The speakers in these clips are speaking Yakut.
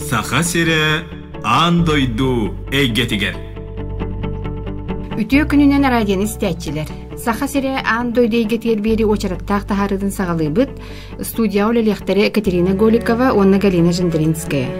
Саха сирэ аан дойду эйгэтигэр. Үтүө күнүнэн радионы истээччилэр. Саха сирэ аан дойду эйгэтигэр биэри уочараттаах таһаарыытын саҕалыыбыт. Студияҕа үлэлиэхтэрэ Екатерина Голикова уонна Галина Жендринская.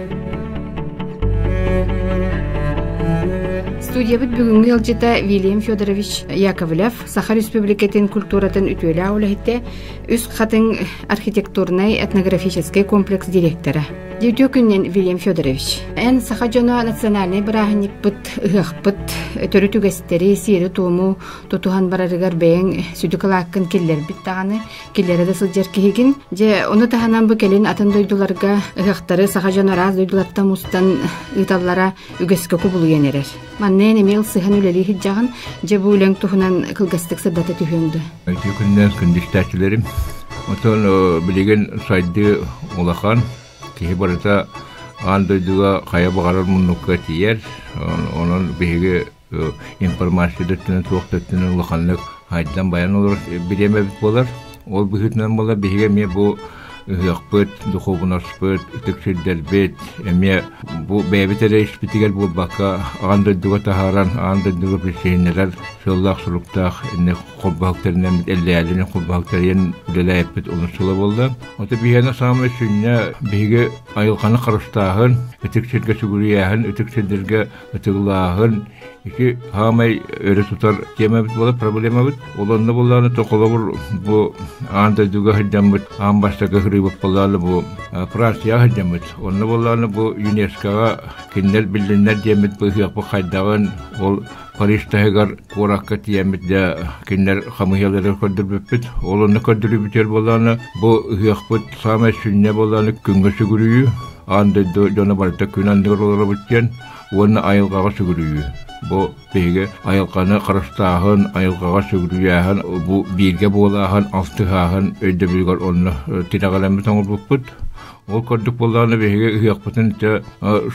Студиябыт бүгүҥҥү ыалдьыта Вильям Федорович Яковлев, Саха Республикатын культуратын үтүөлээх үлэһитэ, Үс Хатыҥ архитектурнай этнографическай комплекс директора. Үтүө күннэн, Вильям Федорович. Эн саха дьоно национальнай бырааһынньыкпыт, ыһыахпыт, төрүт үгэстэри, сиэри-туому тутуһан барарыгар бэйэҥ сүдү кылааккын киллэрбит даҕаны, киллэрэ да сылдьар киһигин. Дьэ, ону таһынан бу кэлин атын дойдуларга ыһыахтары саха дьоно араас дойдулартан мустан ыыталлара үгэскэ кубулуйан эрэр. Манна эн эмиэ ылсыһан үлэлии сылдьаҕын. Дьэ, бу үлэҥ туһунан кылгастык сырдата түһүөҥ дуо? Үтүө күннээх күндүстээччилэрим. Отон билигин сайдыы улахан, киһи барыта аан дойдуга хайа баҕарар муннукка тиийэр. Онон биһиги информация да өттүнэн, туох да өттүнэн улаханнык хайдан байан олорор бириэмэбит буолар. Ол быһыытынан буолар биһиги эмиэ бу ыһыахпыт, духуобунаспыт, ытык сирдэрбит эмиэ бу бэйэбит эрэ испитигэр буолбакка аан дойдуга таһааран, аан дойдуга билсиһиннэрэр сыаллаах-соруктаах инник холбоһуктарынан эллээлини холбоһуктарыйан үлэлээппит онус сыла буолла. Ото биһиэнэ саамай сүнньэ биһиги айылҕаны харыстааһын, ытык сиргэ сүгүрүйээһин, ытык сирдэргэ ытыгылааһын ити хаамай өрө тутар темабыт буолар, проблемабыт. Ол онно буоллаҕына холобур бу аан дойдуга сылдьаммыт, аан бастакы сырыыбыт буоллаҕына бу Францияҕа сылдьаммыт. Онно буоллаҕына бу ЮНЕСКОҕа кинилэр биллиннэр диэммит бу ыһыахпыт хайдаҕын, ол Париж таһыгар куоракка тиийэммит дьэ кинилэр хамыыһыйалары көрдөрбүппүт. Ол онно көрдөрүүбүтүгэр буоллаҕына бу ыһыахпыт саамай сүнньэ буоллаҕына күҥҥэ сүгүрүйүү, аан дойду дьоно барыта күн анныгар олоробут диэн уонна айылҕаҕа сүгүрүйүү. Бу биһиги айылҕаны харыстааһын, айылҕаҕа сүгүрүйээһин, бу бииргэ буолааһын, алтыһааһын өйдөбүлүгэр онно тирэҕэлэммит оҥорбуппут. Ол курдук буоллаҕына биһиги ыһыахпытын ити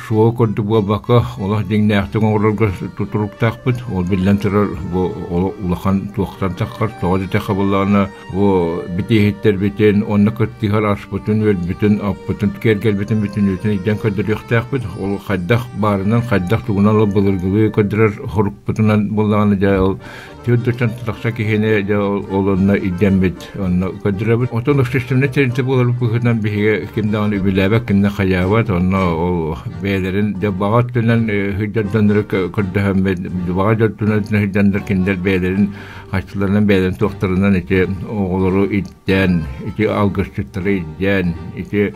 суол курдук буолбакка, олох дьиҥнээхтик оҥорорго тутуруктаахпыт. Ол биллэн турар, бу улахан туохтан таххар, тоҕо диэтэххэ буоллаҕына, бу битииһиттэрбитин, онно кыттыһар аспытын, үөлбүтүн, аппытын, киэргэлбитин бүтүннүүтүн илдьэн көрдөрүөхтээхпит. Ол хайдах баарынан, хайдах тугунан ол былыргылыы көрдөрөр хорукпутунан буоллаҕына, дьэ ол Төрдүттэн тахса киһини дьэ ол онно илдьэммит онно көрдөрөбүт. Отон общественнай тэрилтэ буолар быһыытынан биһиги ким даҕаны үбүлээбэт, ким да хайаабат, онно ол бэйэлэрин дьэ баҕа өттүнэн сылдьар көрдөһөммүт, баҕа өттүнэн сылдьаннар кинилэр бэйэлэрин хаччыларынан бэйэлэрин туохтарынан ити оҕолору илдьэн, ити алгысчыттары илдьэн, ити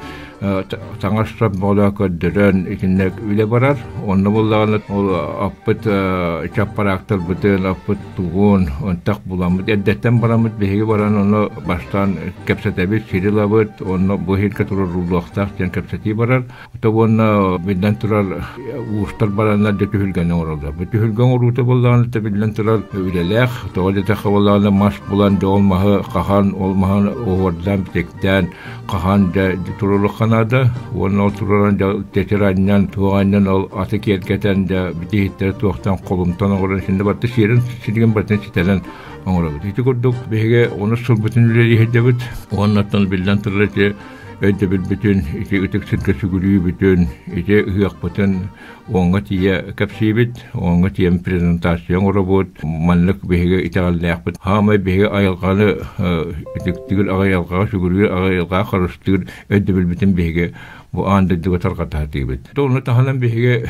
таҥас-сап буола көрдөрөн итиннэ үлэ барар. Онно буоллаҕына ол аппыт чаппараактарбытын, аппыт тугун онтох буламмыт эрдэттэн бараммыт биһиги баран ону бастаан кэпсэтэбит, сири ылабыт, онно бу иһиргэ тураруллуохтаах диэн кэпсэтии барар. Ото уонна биллэн турар уустар бараннар дьэ түһүлгэни оҥороллор. Бу түһүлгэ оҥоруута буоллаҕына да биллэн турар үлэлээх. Тоҕо диэтэххэ буоллаҕына мас булан дьэ ол маһы хаһан, ол маһын оһуордаан битиктээн хаһан дьэ туруоруохха наада уонна ол туруоран дьэ тэтир анньан туох анньан ол аты киэргэтэн дьэ битииһиттэри туохтан холумтан оҥорон синде барыта сиэрин силигин барытын ситэрэн оҥоробут. Ити курдук биһиги онус сылбытын үлэлии сылдьабыт. Уоннаттан биллэн турар ити өйдөбүлбүтүн, ити ытык сиргэ сүгүрүүбүтүн, ити ыһыахпытын уоҥҥа тиийэ кэпсиибит, уоҥҥа тиийэн презентация оҥоробут. Маннык биһиги итэҕэллээхпит. Хаамай биһиги айылҕаны ытыктыыр, айылҕаҕа сүгүрүйэр, айылҕаҕа харыстыыр өйдөбүлбүтүн биһиги бу аан дойдуга тарҕата сатыыбыт. Ону таһынан биһиги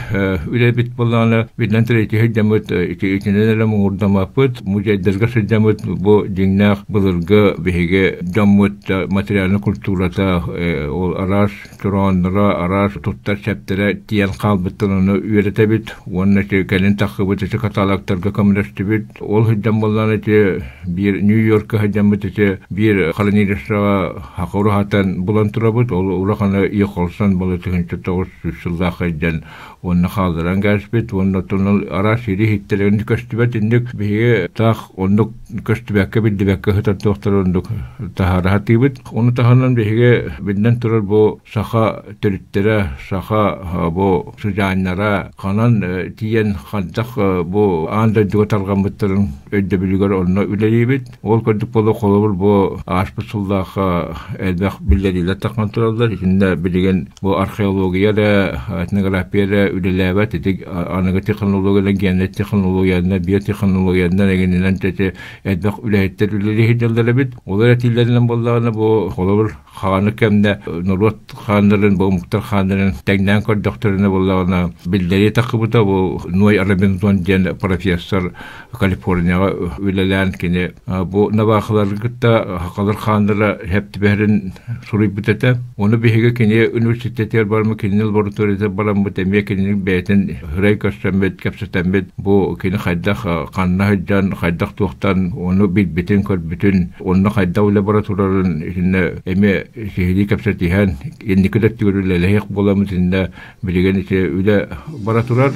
үлэбит буоллаҕына биллэн турар ити сылдьаммыт итинэн эрэ муҥурдаммаппыт, музейдарга сылдьаммыт бу дьиҥнээх былыргы биһиги дьоммут материальнай культурата ол араас чороонноро, араас туттар сэптэрэ тиийэн хаалбыттан ону үөрэтэбит уонна ити кэлин тахсыбыт ити каталогтарга көмөлөстүбүт. Ол сылдьан буоллаҕына ити биир Нью-Йоркка сылдьаммыт ити биир хранилищеҕа хака ураһатан булан турабыт. Ол улахана Иехолсон буола 1900 сыллаах сылдьан уонна хаалларан кээспит уонна оттон араас сири иһиттэрин көстүбэт инник биһиги таах оннук. Көстүбэккэ, биллибэккэ сытар туохтар оннук таһаара сатыыбыт. Ону таһынан биһиги биллэн турар бу саха төрүттэрэ, саха бу сыдьааннара ханан тиийэн хайдах бу аан дойдуга тарҕаммыттарын өйдөбүлүгэр онно үлэлиибит. Ол курдук буолуо холобур бу ааспыт сыллаахха элбэх биллэриилэр тахсан тураллар. Итиннэ билигин бу археология эрэ, этнография эрэ үлэлээбэт. Ити аныгы технологиянан, геннай технологиянан, биотехнологиянан эҥининэн ити элбэх үлэһиттэр үлэлии сылдьаллар эбит. Ол эрэ этиилэринэн буоллаҕына бу холобур хааны кэмнэ норуот хааннарын, бу омуктар хааннарын тэҥнээн көрдөхтөрүнэ буоллаҕына биллэрии тахсыбыта бу Ной Робинзон диэн профессор Калифорнияҕа үлэлээн кини бу набаахылары кытта хахалар хааннара хэптибэһэрин суруйбут этэ. Ону биһиги кини университетигэр бараммыт, кинини лабораториятыгар бараммыт, эмиэ кинини бэйэтин хырай көрсөммүт, кэпсэтэммит, бу кини хайдах ханна сылдьан, хайдах туохтан ону билбитин, көрбүтүн, онно хайдах үлэ бара турарын итиннэ эмиэ сиһилии кэпсэтиһэн, инники да өттүгэр үлэлэһиэх буоламмыт итиннэ билигин ити үлэ бара турар.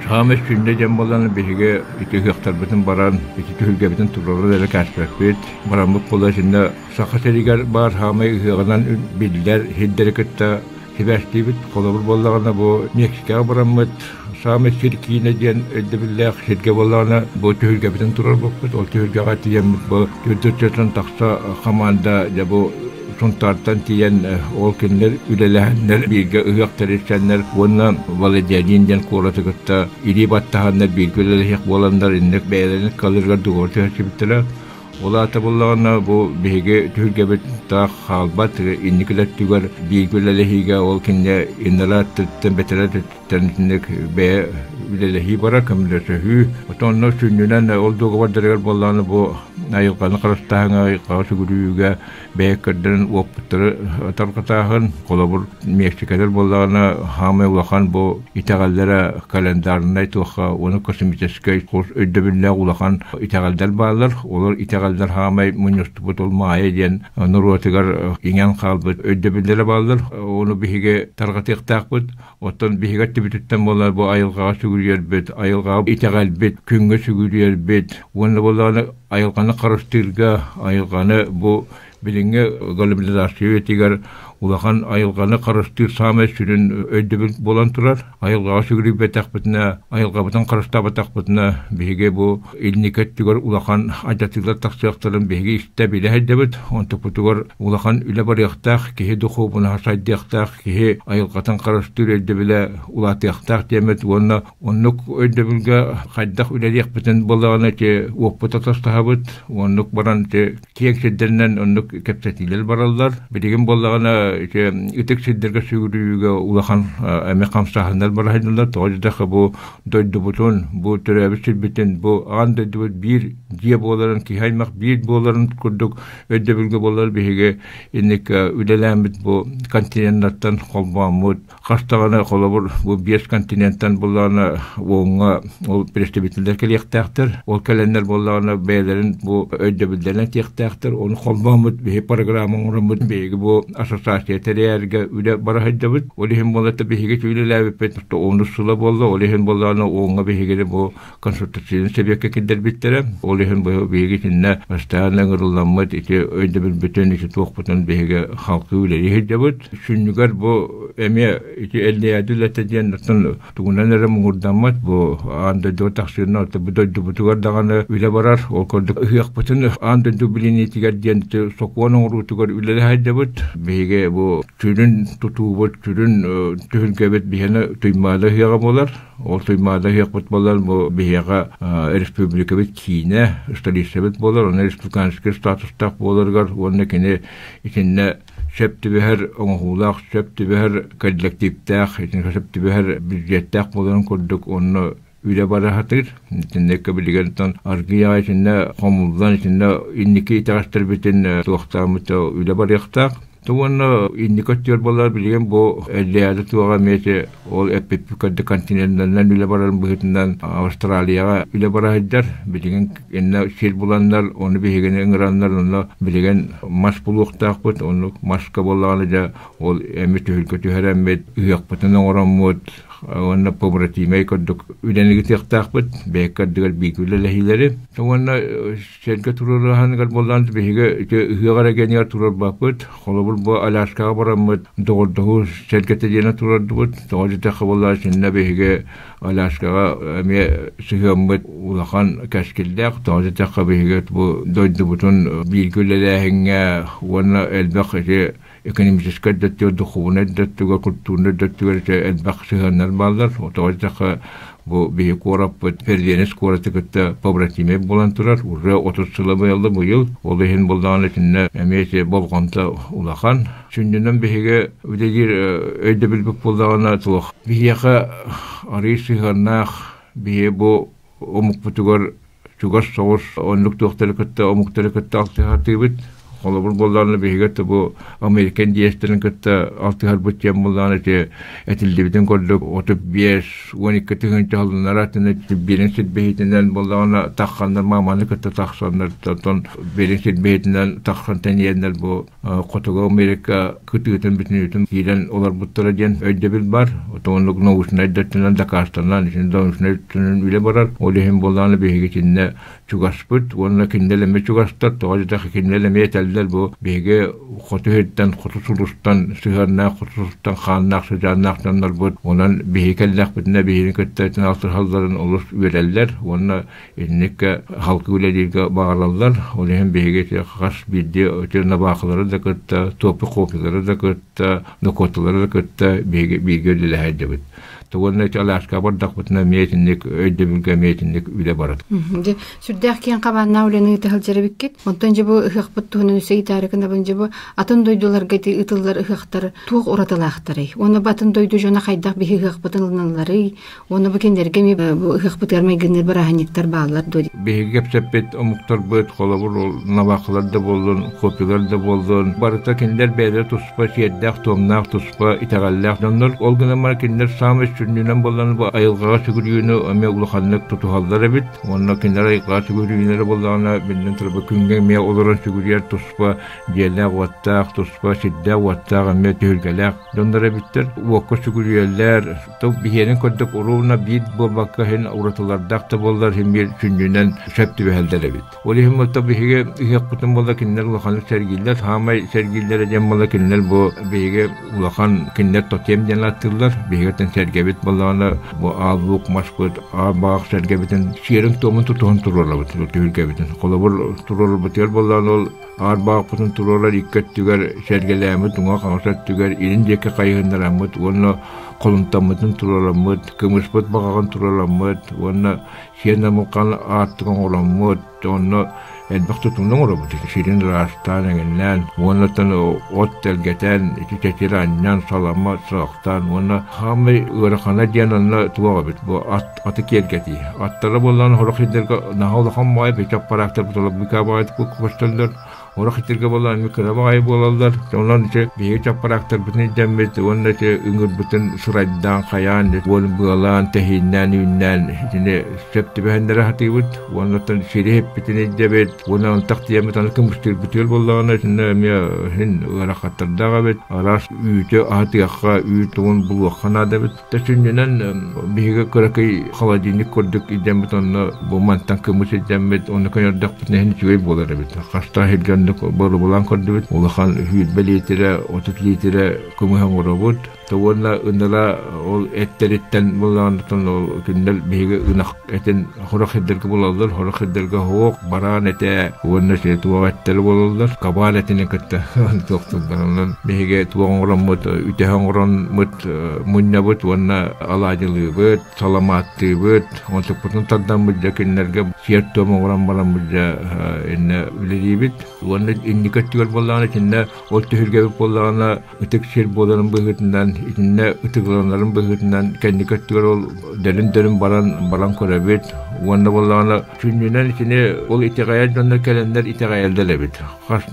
Саамай сүнньэ диэн буолан биһиги ити ыһыахтарбытын баран, ити түһүлгэбитин туруоран эрэ кээспэппит. Бараммыт буола итиннэ Саха сиригэр баар саамай ыһыаҕынан биллэр сирдэри кытта сибээстиибит. Холобур буоллаҕына бу Мексикаҕа бараммыт саамай сир киинэ диэн өйдөбүллээх сиргэ буоллаҕына бу түһүлгэбитин туруорбуппут. Ол түһүлгэҕэ тиийэммит бу 400 тахса хамаанда дьэ бу Сунтаартан тиийэн ол кинилэр үлэлэһэннэр бииргэ ыһыах тэрийсэннэр уонна Валедянин диэн куораты кытта илии баттаһаннар бииргэ үлэлэһиэх буоланнар инник бэйэлэрин ыккаларыгар договор түһэрсибиттэрэ. Ол аата буоллаҕына бу биһиги түһүлгэбит таах хаалбат инники да өттүгэр бииргэ үлэлэһиигэ ол кинилэр иннара өттүттэн бэтэрээ өттүттэн итинник бэйэ үлэлэһии барар көмөлөсөһүү. Оттон онно сүнньүнэн ол дуогабардарыгар буоллаҕына бу айылҕаны харыстааһыҥҥа, айылҕаҕа сүгүрүйүүгэ бэйэ көрдөрөн уоппуттары тарҕатааһын, холобур, Мексикалар буоллаҕына хаамай улахан бу итэҕэллэрэ календарнай туохха уонна космическай өйдөбүллээх улахан итэҕэллэр бааллар. Олор итэҕэллэр хаамай мунньустубут ол Маайа диэн норуотугар иҥэн хаалбыт өйдөбүллэрэ бааллар. Ону биһиги тарҕатыахтаахпыт. Оттон биһиги өттүбүтүттэн буолар бу айылҕаҕа сүгүрүйэрбит, айылҕаҕа итэҕэлбит, күҥҥэ сүгүрүйэрбит уонна буоллаҕына айылҕаны харыстыырга, айылҕаны бу билиҥҥи глобализация үйэтигэр улахан айылҕаны харыстыыр саамай сүрүн өйдөбүл буолан турар. Айылҕаҕа сүгүрүйбэтэхпитинэ, айылҕабытын харыстаабатахпытына, биһиги бу инники өттүгэр улахан алдьатыылар тахсыахтарын биһиги истэ-билэ сылдьабыт. Онтукпутугар улахан үлэ барыахтаах, киһи духуобунаһа сайдыахтаах, киһи айылҕатын харыстыыр өйдөбүлэ улаатыахтаах диэммит уонна оннук өйдөбүлгэ хайдах үлэлиэхпитин буоллаҕына ити уоппут атастаһабыт, оннук баран ити киэҥ сирдэринэн оннук кэпсэтиилэр бараллар. Билигин буоллаҕына ити ытык сирдэргэ сүгүрүйүүгэ улахан эмиэ хамсааһыннар бара сылдьаллар. Тоҕо диэтэххэ бу дойдубутун, бу төрөөбүт сирбитин, бу аан дойдубут биир дьиэ буоларын, киһи аймах биир буоларын курдук өйдөбүлгэ буолар биһиги инник үлэлээммит бу континеннартан холбооммут хас даҕаны холобур бу биэс континенттан буоллаҕына уоҥҥа ол представителлэр кэлиэхтээхтэр ол кэлэннэр буоллаҕына бэйэлэрин бу өйдөбүллэрин этиэхтээхтэр ону холбооммут биһи программа оҥороммут биһиги бу ассоциация тэрийэргэ үлэ бара сылдьабыт ол иһин буолла биһиги үлэлээбиппит онус сыла буолла ол иһин буоллаҕына уоҥҥа биһигини бу консультативнай сэбиэккэ киллэрбиттэрэ. Ол иһин биһиги итиннэ бастаан ыҥырылламмыт ити өйдөбүлбүтүн, ити туохпутун биһиги халкыы үлэлии сылдьабыт. Сүнньүгэр бу эмиэ ити Эллиады үлэтэ диэн оттон тугунан эрэ муҥурдаммат бу аан дойдуга тахсыынна бу дойдубутугар даҕаны үлэ барар. Ол курдук ыһыахпытын аан дойду билиниитигэр диэн сокуон оҥоруутугар үлэлэһэ сылдьабыт. Биһиги бу сүрүн тутуубут, сүрүн түһүлгэбит биһиэнэ Туймаада ыһыаҕа буолар. Ол Туймаада ыһыахпыт буолар бу биһиэхэ республикабыт киинэ, столицабыт буолар, онно республиканский статустаах буоларыгар уонна кини итиннэ сөп түбэһэр оҥоһуулаах, сөп түбэһэр коллективтээх, итиннэ сөп түбэһэр бюджеттээх буоларын курдук онно үлэ бара сатыыр. Итиннэ билигин аргыйаҕа итиннэ хомуллан итиннэ инники итэҕэстэрбитин туохтааммыт үлэ барыахтаах. Уонна инники өттүгэр буоллар билигин бу Эллээли туоҕа эмиэ ити ол эппиппит курдук континеннарынан үлэ барарын быһыытынан Австралияҕа үлэ бара сылдьар. Билигин иннэ сир буланнар, ону биһигини ыҥыраннар, онно билигин мас булуохтаахпыт. Оннук маска буоллаҕына дьэ ол эми түһүлгэ түһэрэммит, ыһыахпытын оҥороммут, Уонна побратимай курдук үлэни ыытыахтаахпыт, бэйэккэ ардыгар бииргэ үлэлэһиилэри. Уонна сэргэ туруораһаныгар буоллаан биһиги ити ыһыах эрэгиэнигэр турарбаппыт. Холобур, бу Аляскаҕа бараммыт доҕордоһуу сэргэтэ диэни турардыбыт. Тоҕо диэтэххэ буоллаҕа итиннэ биһиги Аляскаҕа эмиэ сыһыаммыт улахан кэскиллээх. Тоҕо диэтэххэ биһиги бу дойдубутун бииргэ үлэлээһиҥҥэ уонна элбэх ити экономическай да өттүгэр, духуобунай да өттүгэр, культурнай да өттүгэр ити элбэх сыһыаннар бааллар. Тоҕо диэтэххэ бу биһи куораппыт Ферденес куораты кытта побратимай буолан турар. Уже 30 сыла быйылды быйыл. Ол иһин булдаҕына итиннэ эмиэ ити болҕомто улахан. Сүнньүнэн биһиги үлэлиир өйдөбүлбүт буоллаҕына туох. Биһиэхэ арыый сыһыаннаах биһи бу омукпутугар чугас соҕус оннук туохтары кытта омуктары кытта алтыһатыыбыт. Холобур буоллаҕына биһиги бу Американ диэстэрин кытта алтыһарбыт диэн буоллаҕына ити этиллибитин курдук 35 12 тыһыынча сыллара атын биэрин сирбиһитинэн буоллаҕына тахханнар мааманы кытта тахсаннар оттон биэрин сирбиһитинэн тахсан тэнийэннэр бу Хотугу Америка кытыытын бүтүнүүтүн киирэн олорбуттара диэн өйдөбүл бар. Оннук научнай да өттүнэн дакаастанан, итини научнай өттүнэн үлэ барар. Ол иһин буоллаҕына биһиги итиннэ чугаспыт уонна кинилэр эмиэ чугастар. Тоҕо диэтэххэ кинилэр эмиэ этэллэр бу биһиги хоту сиртэн, хоту сулустан сыһыаннаах, хоту сулустан хааннаах, сыдьааннаах дьоннорбут. Онон биһиги кэллэхпитинэ биһигини кытта итин алтыһалларын олус үөрэллэр уонна Инниккэ халкы үлэлииргэ баҕараллар. Ол иһин биһиги ити хас биирдии ити набаахылары да кытта, топи копилары да кытта, нокуоталары да кытта биһиги бииргэ үлэлэһэрдибит. Уонна ити Аляскаҕа бардахпытына эмиэ итинник өйдөбүлгэ эмиэ итинник үлэ барар. Дьэ, сүрдээх киэҥ хабааннаах үлэни ыыта сылдьар эбиккит. Онтон дьэ бу ыһыахпыт туһунан өссө ыйытаары гынабын дьэ бу атын дойдуларга ити ыытыллар ыһыахтар туох уратылаахтарый? Уонна бу атын дойду дьоно хайдах биһи ыһыахпытын ылыналларый? Уонна бу кинилэргэ эмиэ бу ыһыахпытыгар майгынныыр бырааһынньыктар бааллар дуо? Биһиги кэпсэппит омуктарбыт, холобур, ол навахылар да буоллун, копилар да буоллун, барыта кинилэр бэйэлэрэ туспа сиэрдээх-туомнаах, туспа итэҕэллээх дьоннор. Ол гынан баран кинилэр саамай сүнньүнэн буоллан бу айылҕаҕа сүгүрүйүүнү эмиэ улаханнык тутуһаллар эбит. Уонна кинилэр айылҕаҕа сүгүрүйүүлэрэ буоллаҕына, биллэн турар, бу күҥҥэ эмиэ олорон сүгүрүйэр туспа дьиэлээх-уоттаах, туспа сирдээх-уоттаах эмиэ түһүлгэлээх дьоннор эбиттэр. Уокка сүгүрүйэллэр, Тыл биһиэнин көрдөк уруубуна биир буолбакка иһин уратылардаах да буоллар иһин биир сүнньүнэн сөп түбэһэллэр эбит. Ол иһин буолта биһиги ыһыахпытын буолла кинилэр улаханнык сэргииллэр, саамай сэргииллэрэ диэн буолла кинилэр бу биһиги улахан кинилэр тотем диэн ааттыыллар. Биһигиттэн сэргэбит буоллаҕына бу аал-луук маспыт, аал-баах сэргэбитин сиэрин-туомун тутуһан туруорабыт түһүлгэбитин. Холобур туруорбутугар буоллаҕына ол Аар-баахпытын туруорар икки өттүгэр сэргэлээммит уҥа-хаҥас өттүгэр илин диэки хайыһыннараммыт уонна холумтаммытын туруораммыт, кымыспыт баҕаҕын туруораммыт уонна сиэн амылхан ааттык оҥороммут, онно элбэх тутууну оҥоробут. Сирин ыраастаан, эҥиннээн уонна оттон от тэлгэтэн, ити чэчир анньан, салама саҕахтаан уонна хаамай ыарахана диэн онно туох эбит бу ат аты киэргэтии. Аттара буоллаан сорох сирдэргэ наһаа улахан баҕайы бэчэ аппарааттар буталарбыка баҕайытык көстөллөр. Сорох сирдэргэ буоллаан эмиэ кыра баҕайы буолаллар. Онон ити биһиги чаппараактарбытын илдьэммит уонна ити ыҥырбытын сырайдаан, хайаан, уон быалаан, тэһииннээн, үүннээн итини сөп түбэһиннэрэ сатыыбыт. Уонна оттон сири иһиппитин илдьэбит. Уонна ынтах тиийэммит аны кымыстыырбытыгар буоллаҕына итиннэ эмиэ иһин ыарахаттардаах эбит. Араас үүтү аһатыахха, үүт тугун булуохха наада эбит. Сүнньүнэн биһиги кыракый холодильник курдук илдьэммит онно бу мантан кымыс илдьэммит онно көнөрдөхпүтүнэ иһин үчүгэй буолар эбит. Хастаах сиргэ оннук боробулаан көрдүбүт. Улахан 20 лиитирэ, 30 лиитирэ кымыһы оҥоробут. Уонна ыныла ол эттэриттэн булаантан ол күннэр биһиги ынах этин хорох сирдэргэ булаллар, хорох сирдэргэ оһуох, бараан этэ уонна туох эттэри буолаллар. Кабаан этини кытта туохтууллар. Онон биһиги туох оҥороммут, үтэһэ оҥороммут мунньабыт уонна алаадьылыыбыт, саламааттыыбыт, онтукпутун тардаммыт дьэ кинилэргэ сиэр-туом оҥорон бараммыт дьэ иннэ үлэлиибит. Уонна инники өттүгэр буоллаҕына итиннэ ол түһүлгэбит буоллаҕына ытык сир буоларын быһыытынан итиннэ ытыгыланарын быһыытынан кэнники өттүгэр ол дөрүн-дөрүн баран баран көрөбүт уонна буоллаҕына сүнньүнэн итини ол итэҕэйэр дьоннор кэлэннэр итэҕэйэллэр эбит хас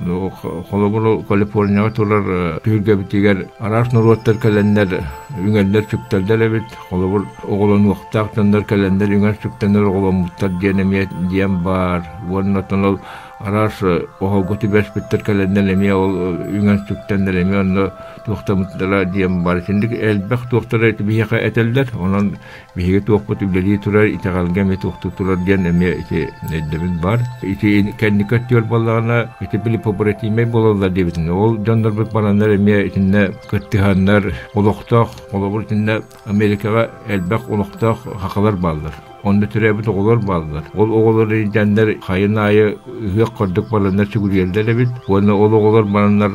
холобур Калифорнияҕа турар түһүлгэбитигэр араас норуоттар кэлэннэр үҥэллэр сүктэллэр эбит холобур оҕолонуохтаах дьоннор кэлэннэр үҥэр сүктэнэр оҕоломмуттар диэн эмиэ диэн баар. Уонна оттон ол араас оһолго түбэспиттэр кэлэннэр эмиэ ол үҥэн сүктэннэр эмиэ онно туохтаммыттара диэн бар. Итинник элбэх туохтара биһиэхэ этэллэр. Онон биһиги туохпут үлэлии турар, итэҕэлгэ эмиэ туохтуу турар диэн эмиэ ити өйдөбүл бар. Ити кэнники өттүгэр буоллаҕына, ити били побратимай буолаллар диэбитин. Ол дьоннорбут бараннар эмиэ итиннэ кыттыһаннар олохтоох, холобур итиннэ Америкаҕа элбэх олохтоох хахалар бааллар. Онно төрөөбүт оҕолор бааллар. Ол оҕолор илдьэннэр хайын аайы ыһыах курдук бараннар сүгүрүйэллэр эбит. Уонна ол оҕолор бараннар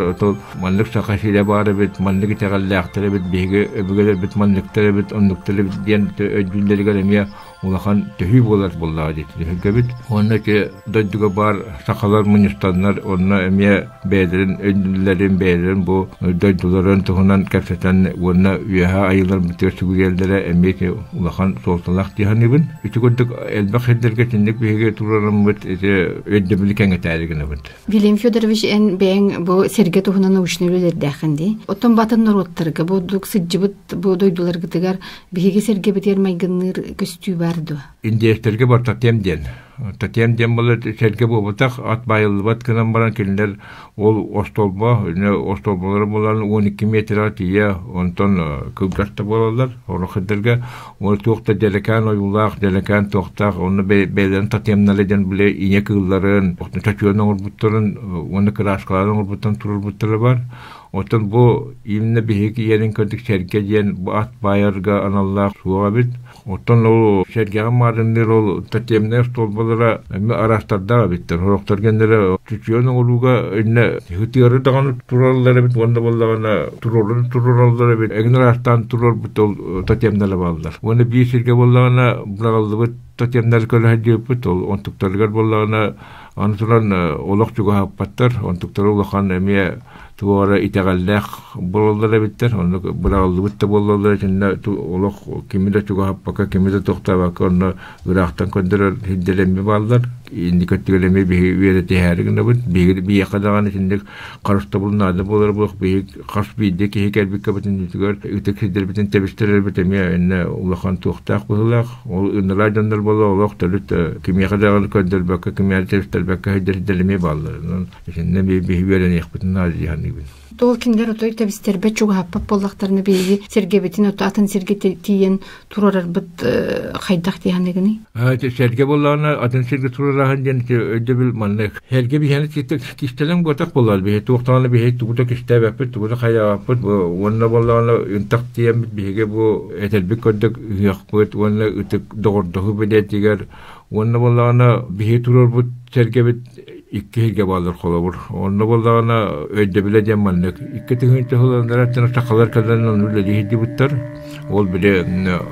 маннык саха сирэ баар эбит, маннык итэҕэллээхтэр эбит, биһиги өбүгэлэрбит манныктар эбит, оннуктар эбит диэн өйдүүллэригэр эмиэ улахан төһүү буолар буоллаҕа дии түһүлгэбит. Уонна ити дойдуга баар сахалар мунньустаннар онно эмиэ бэйэлэрин өйдүүллэрин, бэйэлэрин бу дойдуларын туһунан кэпсэтэн уонна үөһэ айыыларбытыгар сүгүрүйэллэрэ эмиэ улахан суолталаах дии саныыбын. Ити курдук элбэх сирдэргэ итинник биһиги туруораммыт ити өйдөбүлү кэҥэтээри гынабыт. Вильям Федорович, эн бэйэҥ бу сиргэ туһунан научнай үлэлэрдээххин дии. Оттон батын норуоттарга бу сылдьыбыт бу дойдуларгытыгар биһиги сиргэбитигэр майгынныыр көстүү бар дуо? Индиэстэргэ бар тотем диэн. Тотем диэн буолар сэргэ буолбатах, ат баайыллыбат гынан баран кинилэр ол остуолба, остуолбалара буолан 12 метрға тиийэ, онтон кылгас да буолаллар. Орох сирдэргэ ол туох да дьэлэкээн ойуулаах, дьэлэкээн туохтаах, онно бэйэлэрин тотемнара диэн били ийэ кыылларын, чочуйан оҥорбуттарын уонна кырааскалаан оҥорбуттарын туруорбуттара бар. Оттон бу именно биһиги ийэрин көрдүк сэргэ диэн бу ат баайарга аналлаах суох эбит. Оттон ол сэргэҕэ маарынныыр ол тотемнай остуолбалара эмиэ араастардаах эбиттэр. Сорохтор гэннэрэ чучуйан оҥорууга иннэ ытыары даҕаны тураллар эбит уонна буоллаҕына туруоран туруораллар эбит. Эҥин араастаан туруорбут ол тотемнара бааллар. Уонна биир сиргэ буоллаҕына быраҕыллыбыт тотемнары көрө сылдьыбыппыт. Ол онтуктарыгар буоллаҕына аны туран олох чугаһаппаттар. Онтуктара улахан эмиэ туох эрэ итэҕэллээх буолаллар эбиттэр, онно быраҕыллыбыт да буоллаллар итиннэ олох кими да чугаһаппакка, кими да тохтообокко онно ыраахтан көрдөрөр сирдэр эмиэ бааллар. Инники өттүгэр эмиэ биһиги үөрэтиһээри гынабыт. Биһиги биһиэхэ даҕаны итинник харыстабыл наада буолар буолуох биһиги хас биирдии киһи кэлбиккэ бүтүннүүтүгэр ытык сирдэрбитин тэбистэрэрбит эмиэ иннэ улахан туохтаах быһыылаах. Ол ыныраа дьоннор буола олох төрүт кимиэхэ даҕаны көрдөрбөккө, кимиэхэ тэбистэрбэккэ сирдэр эмиэ бааллар. Онон Итиннэ биһи үөрэниэхпитин наада дии саныыбын. Туол кинилэр отой тэбистэрбэт чугаһаппат буоллахтарына биһиги сиргэбитин ото атын сиргэ тиийэн турарарбыт хайдах дии саныыгыный? Сэргэ буоллаҕына атын сиргэ турарааһын диэн өйдөбүл маннык. Сэргэ биһиэни кистэлэҥ буотах буоллар биһи туох даҕаны биһи тугу да кистээбэппит, тугу да хайаабаппыт уонна буоллаҕына ынтах тиийэммит биһиги бу этэрбит көрдөк ыһыахпыт уонна ытык доҕордоһуу бэлиэтигэр уонна буоллаҕына биһи турарбыт сэргэбит икки сиргэ бааллар холобур. Онно буоллаҕына өйдөбүлэ диэн маннык. 2000 сылларыттан сахалар кэлэн онно үлэлии сылдьыбыттар. Ол били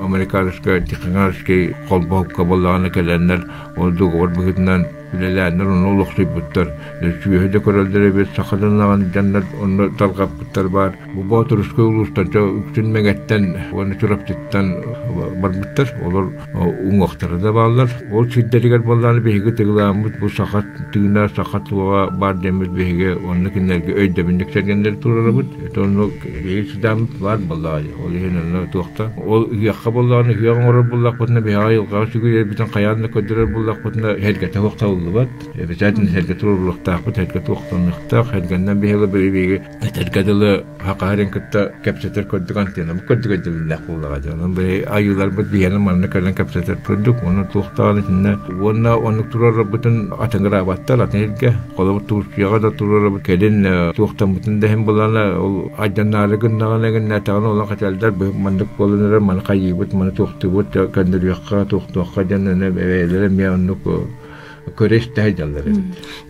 американскай техническэй холбоһукка буоллаҕына кэлэннэр ол договор быһыытынан үлэлээннэр онно олохсуйбуттар. Сүөһү да көрөллөр эбит, саха дьоннаҕын дьоннор онно тарҕаппыттар баар. Бу Боотурускай улуустан үксүн Мэҥэттэн уонна Чурапчыттан барбыттар. Олор уҥуохтара да бааллар. Ол сирдэригэр буоллаҕына биһиги тыгылааммыт бу саха тыына, саха туоҕа баар диэммит биһиги онно кинилэргэ өйдөбүнньүк сэргэннэри туруорабыт. Это онно биһиги сыдааммыт баар буоллаҕа дии. Ол иһин онно туохта. Ол ыһыахха буоллаҕына ыһыах оҥорор буоллахпытына биһиги айылҕаҕа сүгүрүйэрбитин хайаан да көрдөрөр буоллахпытына сэргэтэ суох табыллыбат. Обязательно сэргэ туруоруохтаахпыт, сэргэ туохтаныахтаах, сэргэннэн биһиги биһиги Этэргэ дылы, Хахарин кытта кэпсэтэр курдук антеннабыт курдук өйдөбүллээх буоллаҕа дии. Онон били айыыларбыт биһиэни манна кэлэн кэпсэтэр курдук, уонна туохтааҕын итиннэ уонна оннук туруорарбытын атыҥыраабаттар атын сиргэ. Холобур, Турцияҕа да туруорабыт кэлин туохтаммытын да иһин булана ол айданнаары гыннаҕына гыннаатаҕына олох этэллэр бу маннык буолан эрэр маны хайыыбыт, маны туохтуубут, көннөрүөххэ, туохтуохха диэн бэйэлэрэ эмиэ оннук көрө-истэ сылдьаллар эбит.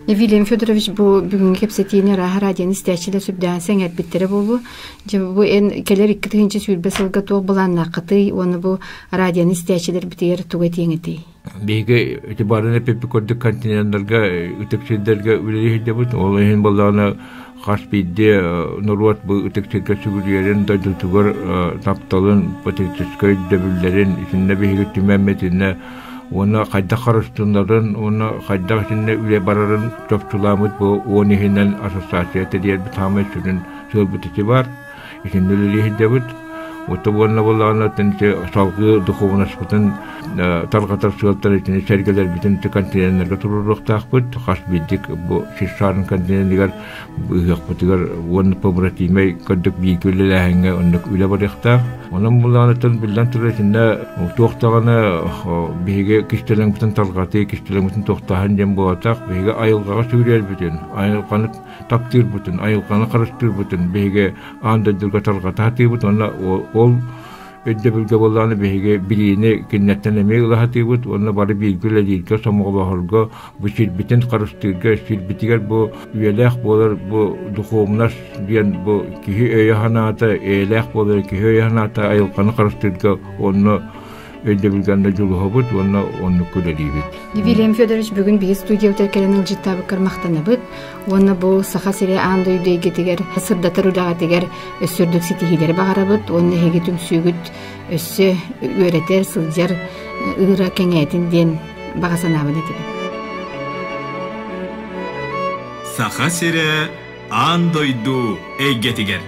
Вильям Федорович бу бүгүҥҥү кэпсэтиини Арааһа радионы истээччилэр сүрдээҕин сэҥээрбиттэрэ буолуо. Дьэ бу эн кэлэр 2020 сылга туох былааннааххытый уонна бу радионы истээччилэрбитигэр тугу этиэҥ этэй? Биһиги ити баарын эппиппит курдук континеннарга ытык сирдэргэ үлэлии сылдьабыт. Ол иһин буоллаҕына хас биирдии норуот бу ытык сиргэ сүгүрүйэрин дойдутугар тапталын, патриотическай өйдөбүллэрин итиннэ биһиги түмэммит итиннэ уонна хайдах харыстынарын уонна хайдах итиннэ үлэ барарын чопчулааммыт бу уон иһинэн ассоциация тэрийэрбит саамай сүрүн сыалбыт ити баар. Итиннэ үлэлии сылдьабыт. Оттон уонна буоллаҕына салгыы духуобунаспытын тарҕатар сыалтан итини сэргэлэрбитин континеннарга туруоруохтаахпыт. Хас биирдик бу сир шарын континеныгар ыһыахпытыгар уонна побратимай көрдүк бииргэ үлэлээһиҥҥэ оннук үлэ барыахтаах. Онон буллаҕыныттан биллэн турар итиннэ туох даҕаны биһиги кистэлэҥмитин тарҕатыы, кистэлэҥмитин туохтааһын диэн буолбатах. Биһиги айылҕаҕа сүгүрүйэрбитин, айылҕаны таптыырбытын, айылҕаны харыстыырбытын биһиги аан дойдуга тарҕата сатыыбыт уонна ол өйдөбүлгэ буоллаҕына биһиги билиини кинилэртэн эмиэ ыла сатыыбыт уонна бары бииргэ үлэлииргэ, сомоҕолоһорго, бу сирбитин харыстыырга, сирбитигэр бу үйэлээх буолар бу духуобунас диэн бу киһи өйө-санаата эйэлээх буолар киһи өйө-санаата айылҕаны харыстыырга уонна өйдөбүлгэ онно дьулуһабыт уонна оннук үлэлиибит. Вильям Федорович бүгүн биһи студиябытыгар кэлэн ыалдьыттаабыккар махтанабыт уонна бу Саха сирэ аан дойду эйгэтигэр сырдатар үлэҕитигэр өссө үрдүк ситиһиилэри баҕарабыт уонна эһиги түмсүүгүт өссө үөрэтэр, сылдьар ыыра кэҥээтин диэн баҕа санаабын этэбин. Саха сирэ аан дойду эйгэтигэр.